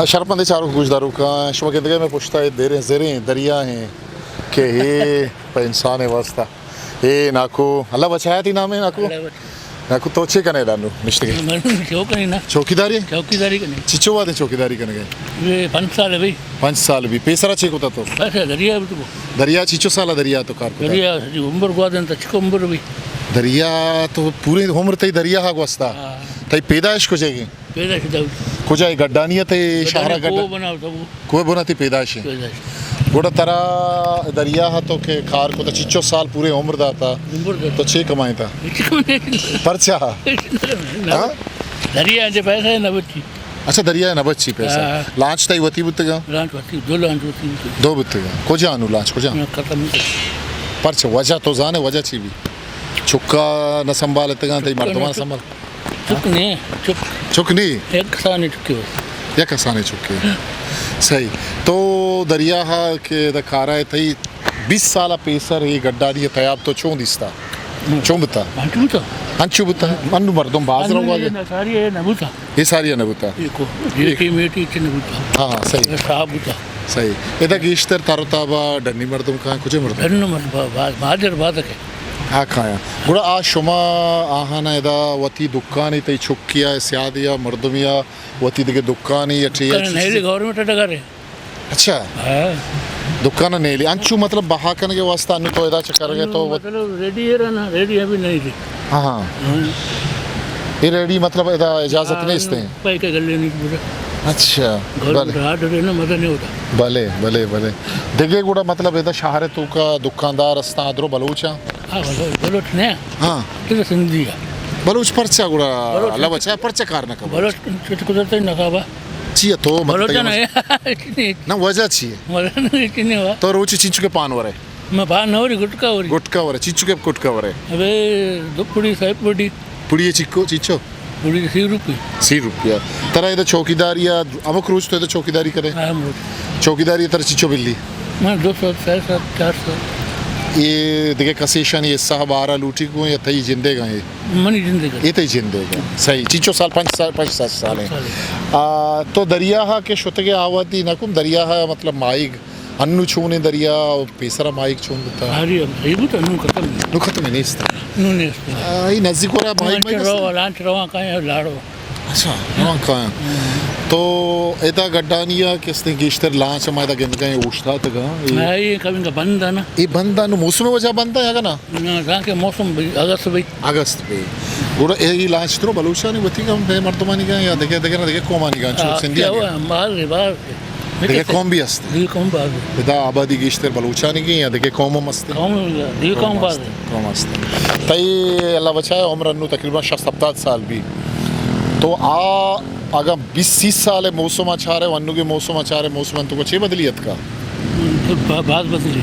شرپمندیں چاروک گوشداروکاں، شما گندگ ءَ مئے پشت ءَ اے دیریں زریں دریا ایں کہ اے پہ انسان ءِ واسطہ۔ اے ناکو، اللہ بچایا، تئی نام ایں ناکو؟ اللہ بچایا۔ ناکو، تو چے کنے ادا نوں نشتگ ئے؟ من چوک کنیں نا۔ چوکیداری؟ چوکیداری کنیں۔ چچو وہدے چوکیداری کنگ ئے؟ اے پنچ سال بی۔ پنچ سال بی۔ پیسرا چے کتا تو؟ بس دریا بوتگو۔ دریا، چچو سالا دریا تو کار کتا؟ دریا، عمر گوادن تا چکو عمر بی۔ دریا تو پوری عمر تئی دریا ہا گوستا؟ ہاں۔ تئی پیدائش کجا گی؟ پیدائش داؤد۔ کجا اے گڈانی ءَ تئی شہر ءَ گڈ؟ کوہ بنا تو۔ کوہ بنا تئی پیدائش ایں؟ پیدائش۔ گڑا ترا دریا ءَ تو کہ کار کتا، چچو سال پورے عمر داتا، عمر داتا۔ تو چے کمائینتا؟ ہچ کمائینتا۔ پرچا؟ نہ۔ ہاں؟ دریا ءَ پیسہ نہ بچی۔ اچھا، دریا ءَ نہ بچی پیسہ۔ ہاں۔ لانچ تئی وتی بوتگا؟ لانچ وتی، دو لانچ وتی بوتگا۔ دو بوتگا۔ کجا انو لانچ کجا؟ نہ، ختم۔ پرچا وجہ تو زانے، وجہ چی بی؟ چکا نہ سنبھالتگاں، تئی مردماں نہ سنبھال؟ چک نہ، چک۔ چک نی؟ یک کسانیں چکے بس۔ یک کسانیں چکے۔ صحیح۔ تو دریا ءَ کہ ادا کارا ئے، تئی بیست سال ءَ پیسر اے گڈانی ءِ تیاب تو چون دیستا؟ ہم۔ چون بوتا؟ انچو بوتا۔ انچو بوتا۔ انو مردم باز انو روگا اے گئے۔ نہ ساری اے نہ بوتا۔ اے ساری اے نہ بوتا۔ اے کو، اے کی میٹی چ نہ بوتا۔ ہاں، ہاں، صحیح۔ اے صاف بوتا۔ صحیح۔ ادا گیشتر تر و تابا ڈنی مردم کاں، کجے مردم؟ ڈنی مردم با-، با-، مہاجر باز کہ۔ آ کایاں۔ گڑا آ شما آہانا ادا وتی دکانی، تئی چکی ءَ، سیادی ءَ، مردمی ءَ، وتی دگہ دکانی یا ٹی ایچ دکان نیلی، گورنمنٹ ڈگار اے۔ اچھا۔ ہاں۔ دکان نیلی۔ انچو مطلب بہا کنگے واسطہ انو تو ادا چکر گئے تو وت- مطلب ریڈی اے رہنا، ریڈی ابھی نہیں دی۔ ہاں، ہاں۔ ہاں۔ اے ریڈی مطلب ادا اجازت ہاں، نیست ایں؟ پیکے گلے نہیں پورا۔ اچھا۔ گورنمنٹ بلے۔ آرڈر اے نا، مزہ نہیں ہوتا۔ بلے، بلے، بلے۔ دگہ گڑا مطلب ادا شہر توکا دکاندار استاں، ادرو بلوچاں؟ ہاں، بلو-، بلوچ نہ۔ ہاں۔ تو سندھی اے۔ بلوچ پرچا گڑا بلوچ اللہ بچا، پرچا کار نہ کن؟ بلوچ چت قدرت نہ کابا۔ چی اے تو مطلب بلوچ نہ اے۔ نہ، وجہ چی اے؟ وجہ نہ اے، چی نہیں ہوا۔ تو روچ چنچو کے پان ورے؟ میں پان نہ وری، گٹکا وری۔ گٹکا ورے، چنچو کے گٹکا ورے؟ ابے دو پڑی، سہ پڑی۔ پڑی چکو، چنچو؟ پڑی سی روپی۔ سی روپیہ۔ ترا ادا چوکیداری ءَ، ہمک روچ تو ادا چوکیداری کرے؟ ہاں، ہمک روچ۔ چوکیداری ءَ ترا چنچو بلی؟ من دو سو، سہ سو، چار سو۔ اے دگہ کسے ایشانی حصہ بارا لوٹی گوں یا تئی جندے گا اے؟ منی جندے گا۔ اے تئی جندے گا۔ صحیح۔ چنچو سال؟ پنچ سال، پنچ سال، سال ایں۔ پنچ سال ایں۔ آ، تو دریا ءَ کہ شتگے آ وہدی نہ کم دریا ءَ مطلب ماہیگ انو چونیں دریا و پیسرا ماہیگ چون بوتا؟ آری، ہم صحیح بوتا، نو ختم۔ نو ختم نیست۔ نو نیست۔ آ، اے نزدیک ورا ماہیگ لانچ ماہیگ رو، است؟ لانچ روان کائیں لاڑو۔ اچھا، روان کائیں۔ تو ادا گڈانی ءَ کس نے گیشتر لانچ ما ادا گندگا ایں اوشتاتگا؟ اے ہاں، اے کبھی کا بند ہے نا۔ اے بند ہے، نو موسم وجہ بند ہے یا نا؟ نہ، تاکہ موسم بھی اگست بھی۔ اگست بی۔ گڑا اے لانچ ترو بلوچانی وتی گا، بے مردمانی گا یا دگہ، دگہ نہ دگہ قومانی گا، چون آ، سندھی کیا آنی گا؟ ہوا؟ باز، باز۔ دگہ قوم بھی است؟ دگہ قوم باز۔ ادا آبادی گیشتر بلوچانی گی یا دگہ قوم ہم است؟ قوم، دگہ قوم باز۔ قوم است۔ تئی اللہ بچائے عمر انو تقریباً شصت ہپتاد سال بی۔ تو آ اگاں بیست سی سال موسم ءَ چارے، انوگیں موسم ءَ چارے، موسم ءَ تو چے بدلی اتکا؟ تو با-، باز بدلی۔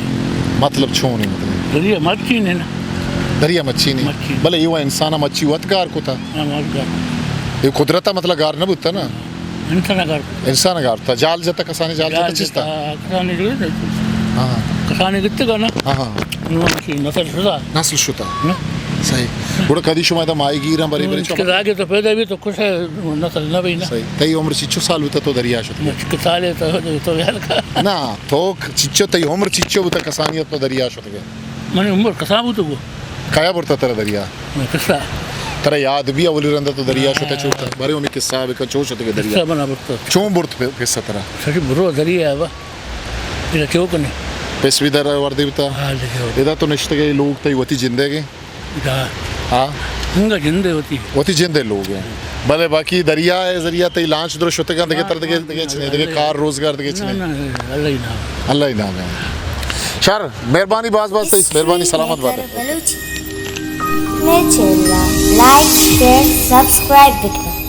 مطلب چون اے مطلب؟ دریا مچی نے نا۔ دریا مچی نے۔ مچی۔ بلے اے وا انسان ءَ مچی وت گار کتا۔ ہاں، وت گار۔ اے قدرت ءَ مطلب گار نہ بوتا نا۔ انسان ءَ گار کتا۔ انسان ءَ گار کتا۔ جال جتا، کسانی جال جتا، جال چستا؟ جتا، کسانی جتا۔ ہاں۔ کسانی گتگا نا۔ ہاں، ہاں۔ نو مچی نسل شتا۔ نسل شتا۔ نا۔ صحیح۔ گڑا کدی شما ادا ماہی گیراں برے برے چو؟ راگے تو پیدا بی تو کسے نسل نہ بی نا۔ صحیح۔ تئی عمر چچو سال بوتا تو دریا شت؟ چکو سال ہے تو، تو یار کا۔ نا، تو چچو، تئی عمر چچو بوتا کسانی تو دریا شت گئے؟ منی عمر کسا بوتگو۔ کیا برتا ترا دریا؟ میں قصہ۔ ترا یاد بی اولی رندا تو دریا شتے چوتا؟ ہاں۔ بارے ہمیں قصہ بکن، چو شتے گئے دریا؟ قصہ بنا برتا۔ چون برت پہ-، قصہ ترا؟ سچ برو دریا ہے با۔ ادا چو کنے؟ پس بھی در وردی بتا؟ ہاں، دریا۔ ادا تو نشتگے لوگ تئی وتی جندے گے؟ ہاں۔ ہاں؟ انگا جندے وتی۔ وتی جندے لوگ ہیں۔ بلے باقی دریا ءِ ذریعہ تئی لانچ درو شتگاں، دگہ تر دگہ، دگہ چنے، دگہ کار روزگار دگہ چنے۔ نہ، نہ، اللہ ہی نام۔ اللہ ہی نام ہے۔ شر، مہربانی باز باز تئی، مہربانی، سلامت بات۔ بلوچی۔ میرے چینل لائک، شیئر، سبسکرائب بکن۔